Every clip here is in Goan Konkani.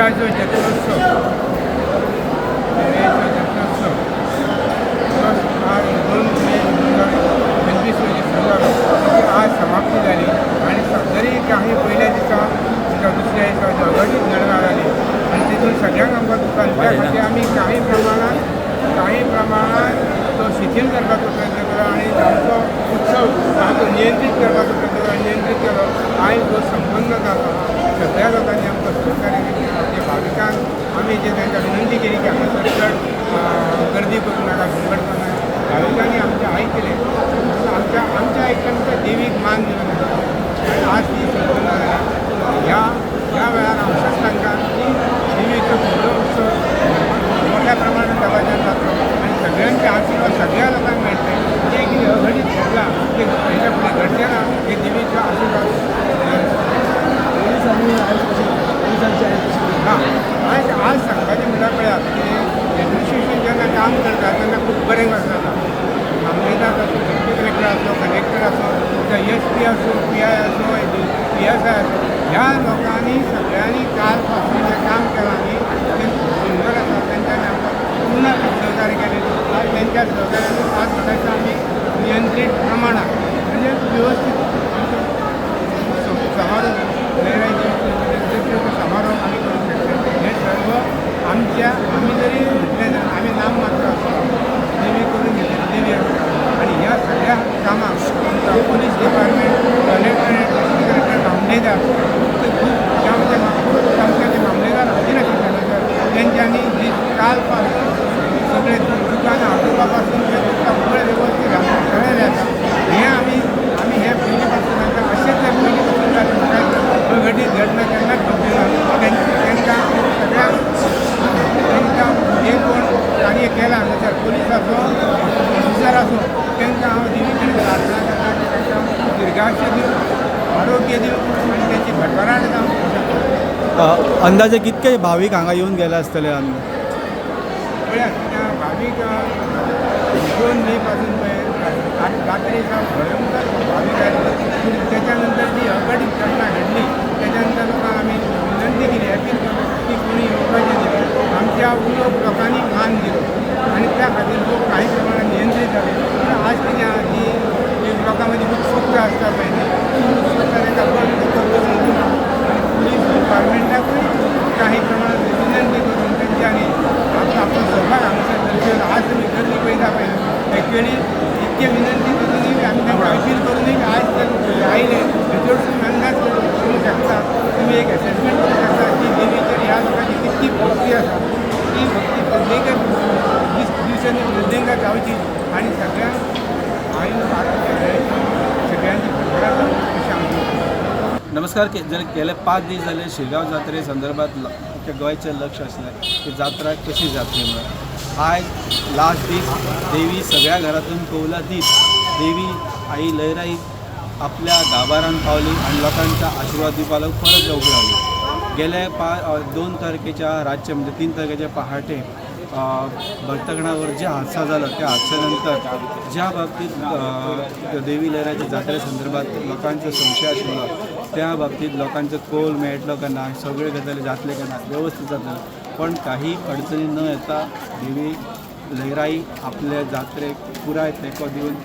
देवीच्या जो जत्रोत्सव, देवीचो जत्रोत्सव तो आज 2 मे 2025 रोजी सुरू जालो. ताची आज समाप्ती जाली आनी जरी काही पयल्या दिसा किंवा दुसऱ्या दिसा जो अघटीत घडणा जाली आनी तितून सगळ्यांक आमकां दुकान, त्या खातीर आमी काही प्रमाणात तो शिथिल करपाचो प्रयत्न केलो आनी आमचो उत्सव आहा तो नियंत्रीत करपाचो प्रयत्न केलो आनी नियंत्रीत केलो. आयज जो संपन्न जालो, सगळ्या लोकांनी आमकां सहकार्य केलें. आमच्या भाविकांक आमी जे तांकां विनंती केली की हांगासर चड गर्दी करूं नाका, घुमट करूं नाका, भाविकांनी आमचें आयकलें. आमच्या आमच्या आयकल्यान त्या देवीक मान दिलो तांकां आनी आज ती संपन्न जाली. ह्या ह्या वेळार हांव अशेंच तांकां की देवीचो फुडलो उत्सव मोठ्या प्रमाणात दबाज्यान जातलो आनी सगळ्यांचे आशिर्वाद सगळ्या लोकांक मेळटले. जें कितें अघटीत घडलां तें हेच्या फुडें घडचें ना हे देवीचो आशिर्वाद. पोलिसांनी आयज कशें, पोलिसांची आयज कशी? हां, आयज आज सांगपाचें म्हणल्यार पळयात की एडमिनिस्ट्रेशन जेन्ना काम करता तेन्ना खूब बरें जाता. मामलेदार आसूं, डेप्युटी कलेक्टर आसूं, कलेक्टर आसूं, एस पी आसूं, पी I आसूं, पी एस I आसूं, ह्या लोकांनी सगळ्यांनी काल पासून जें काम केलां न्ही तें खूब सुंदर आसा. तेंच्यांनी आमकां पूर्ण सहकार्य केलें. आज तेंच्या सहकार्यान आज म्हाका आमी नियंत्रीत प्रमाणात, म्हणजे व्यवस्थीत आमचो समारोह, लयराई समारोह आमी करूंक शकता. हे सर्व आमच्या, आमी जरी म्हटलें जाल्यार आमी नाम मात्र आसा. देवी करून घेतली देवी आसा आनी ह्या सगळ्या कामाक police department, collector, deputy collector, मामलेदार ते खूब, ज्या खूब आमचे ते मामलेदार हाजीर आशिल्ले हांगासर. तेंच्यांनी जी काल पासून सगळे दुकानां हाडपा पासून ते सगळें वेवस्थीत सगळें आसा. हें आमी आमी हें पयलीं पासून तांकां अशेंच जर पयलीं पासून जालें, म्हाका अघटीत घटना केन्नाच घडची ना. तांकां सगळ्यांक, तांकां जे कोण कार्य केलां हांगासर, पोलीस आसूं, ऑफिसर आसूं, तांकां हांव देवी कडेन प्रार्थना करता की तांकां दिर्घायुश्य दिवं, आरोग्य दिवं आनी तेची भरभराट जावं अशें. अंदाजे कितके भावीक हांगा येवन गेले आसतले अंदाजे? पळयात, त्या भावीक 2 मे पासून पळय रात्री सावन भयंकर भावीक आयले. पूण त्याच्या नंतर जी अघटीत घटना घडली त्याच्या नंतर लोकांक आमी विनंती केली, अपील केली की कोणी येवपाचें न्ही. आमच्या उलोवप लोकांनी मान दिलो आनी त्या खातीर लोक काही प्रमाणात नियंत्रीत जाले. पूण आज कितें आहा की एक लोकां मदीं उत्सुकता आसता पळय न्ही, ती उत्सुकता तांकां बंद करूंक ना. आनी पुलीस डिपार्टमेंटाकूय काही प्रमाणात विनंती करून तेंच्यांनी आपलो आपलो सहभाग हांगासर दर्शयलो. आज तुमी गर्दी पळयता पळय. एक्चुअली इतके विनंती करूनय, आमी तांकां अपील करूनय आज ते आयले. भितर तुम्ही अंदाज करूंक शकता, तुमी एक एसेसमेंट करूंक शकता की देवीचेर ह्या लोकांची कितकी भक्ती आसा. ती भक्ती प्रत्येक दीस दिवसांनी वृद्धींगत जावची आनी सगळ्यांक आयु आरोग्य मेळचें, सगळ्यांची भरभराट जावची अशें आमची. नमस्कार. जर गेले 5 दीस जाले शिरगांव जात्रे संदर्भात अख्ख्या गोंयचें लक्ष आसलें की जात्रा कशी जातली म्हणून. आयज लास्ट दीस. देवी सगळ्या घरातून कौलां दीत देवी आई लयराई आपल्या गाभारान पावली आनी लोकांचा आशिर्वाद दिवपा लागून परत उबी रावली. गेले 2 तारखेच्या रातचे, म्हणजे 3 तारखेच्या पहाटे भक्तगणावर जे हादसा जालो, त्या हादस्या ज्या बाबतीत देवी लयराच्या जात्रे संदर्भात लोकांचो संशय आशिल्लो, त्या बाबतीत लोकांचो कौल मेळटलो काय ना, सगळ्यो गजाली जातले काय ना, व्यवस्थीत जातले, पण काही अडचणी न येता देवी लयराई आपल्या जात्रेक पुराय तेंको दिवन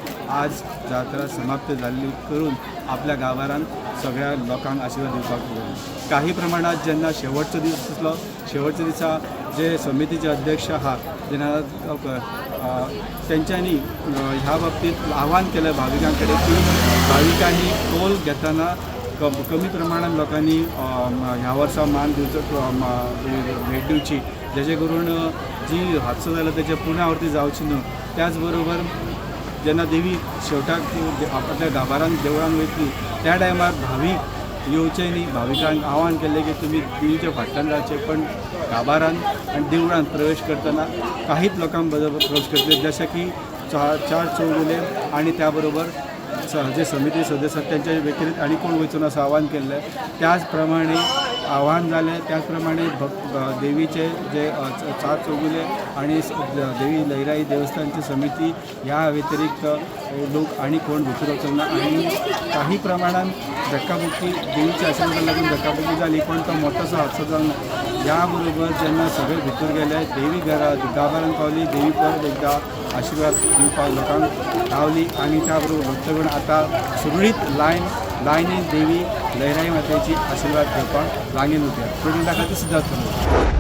आज जात्रा समाप्त जाल्ली करून आपल्या गांवारान सगळ्या लोकांक आशिर्वाद दिवपाक लागली. काही प्रमाणात जेन्ना शेवटचो दीस आसलो, शेवटच्या दिसा जे समितीचे अध्यक्ष आहा जेन्ना तेंच्यांनी ह्या बाबतीत आव्हान केलें भाविकां कडेन की भाविकांनी कौल घेतना कमी प्रमाणात लोकांनी ह्या वर्सा मान दिवचो, भेट दिवची, जेजे करून जी हादसो जालो तेचे पुनरावृत्ती जावची न्हू. त्याच बरोबर जेन्ना देवी शेवटाक आपल्या गाभारान देवळान वयतली त्या टायमार भावीक येवचे न्ही. भाविकांक आव्हान केल्लें की तुमी देवीच्या फाटल्यान रावचे, पण गाभारान आनी देवळान प्रवेश करतना काहीच लोकांक बरोबर प्रवेश करतले, जशें की चार चार चौगुले आनी त्या बरोबर जे समिती सदस्य आसात त्यांच्या व्यतिरिक्त आनी कोण वचून असं आव्हान केल्लें. त्याच प्रमाणे आव्हान जालें. त्याच प्रमाणे भक्त देवीचे जे चार चौगुले आनी देवी लयराई देवस्थानची समिती ह्या व्यतिरिक्त लोक आनी कोण भितर वचूंक ना आनी काही प्रमाणान धक्काबुक्की देवीच्या आशिर्वादाक लागून धक्काबुक्की जाली, पण तो मोठोसो हादसो जावंक ना. ह्या बरोबर जेन्ना सगळे भितर गेले, देवी घरा गाभाऱ्यांत पावली, देवी परत एकदा आशिर्वाद दिवपाक लोकांक पावली आनी त्या बरोबर भक्तगण आतां सुरळीत लायनीन देवी लयराई मातेची आशिर्वाद घेवपाक रांगेन उरल्या. प्रोडक्टा खातीर सिद्धार्थ.